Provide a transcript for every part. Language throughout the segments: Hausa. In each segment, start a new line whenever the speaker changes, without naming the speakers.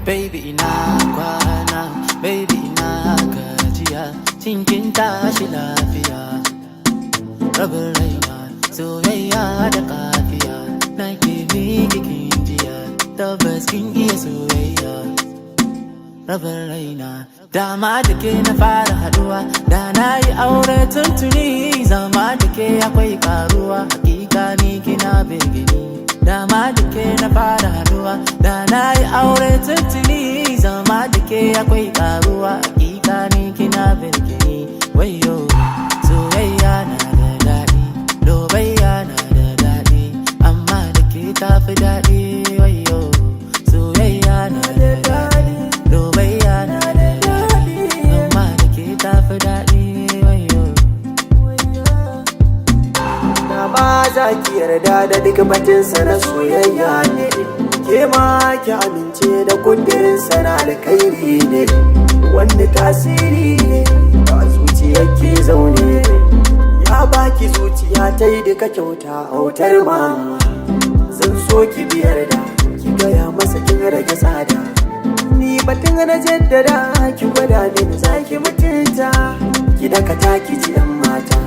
Baby, ina kwana? Baby, ina gajiya? Shin tashi lafiya? Rabin raina, soyayya da kafiya nake miki, kin jiya, tabbas kin iya soyayya. Rabin raina, dama da ke na fara haduwa, da na yi aure tuntuni. Zama da ke akwai karuwa, hakika ni kina birgini. Dama da ke na fara haduwa, da na yi aure tuntuni. Zama da ke akwai karuwa, hakika ni kina birgini. Wayo, soyayya na da daɗi, lobayya na da daɗi, amma da ke tafi daɗi. Wayo, soyayya na da daɗi, lobayya na da daɗi, amma da ke tafi daɗi. Wayo.
Na ba za ki yarda da duk batinsa na soyayya ne, ke ma ki amince da kudirinsa na alkhairi ne, wanda tasiri ne a zuciyar ke zaune. Ya baki zuciya ta yi duka kyauta, autar mama. Zan so ki biyar da ki gaya masa kin rage tsada. Ni batun na jaddada, ki gwada mini zaki mutunta. Ki dakata ki ji, yan mata,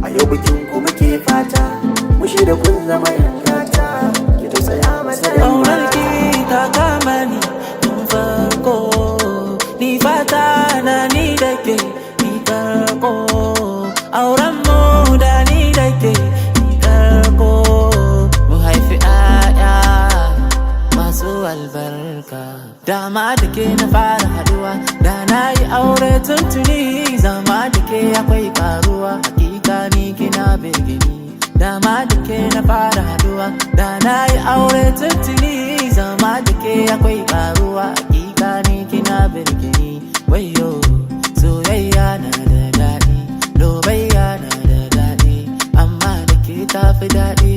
a yau bikin ku muke fata, mu da kun zama yan gata. Ki tausaya masa yan
Ƙaunar
mata.
ki ta kama ni tun farko, ni fata na ni da ke ni karko. Auren mu da ni da ke ni karko, mu haifi 'ya'ya masu albarka. Dama da ke na fara haduwa, da na yi aure tuntuni. Zama da ke akwai karuwa, hakika ni kina birgini. Dama da ke na fara haduwa, da na yi aure tuntuni. Zama da ke akwai karuwa, hakika ni kina birgini. Wayo, soyayya na da daɗi, lobayya na da daɗi, amma da ke tafi daɗi.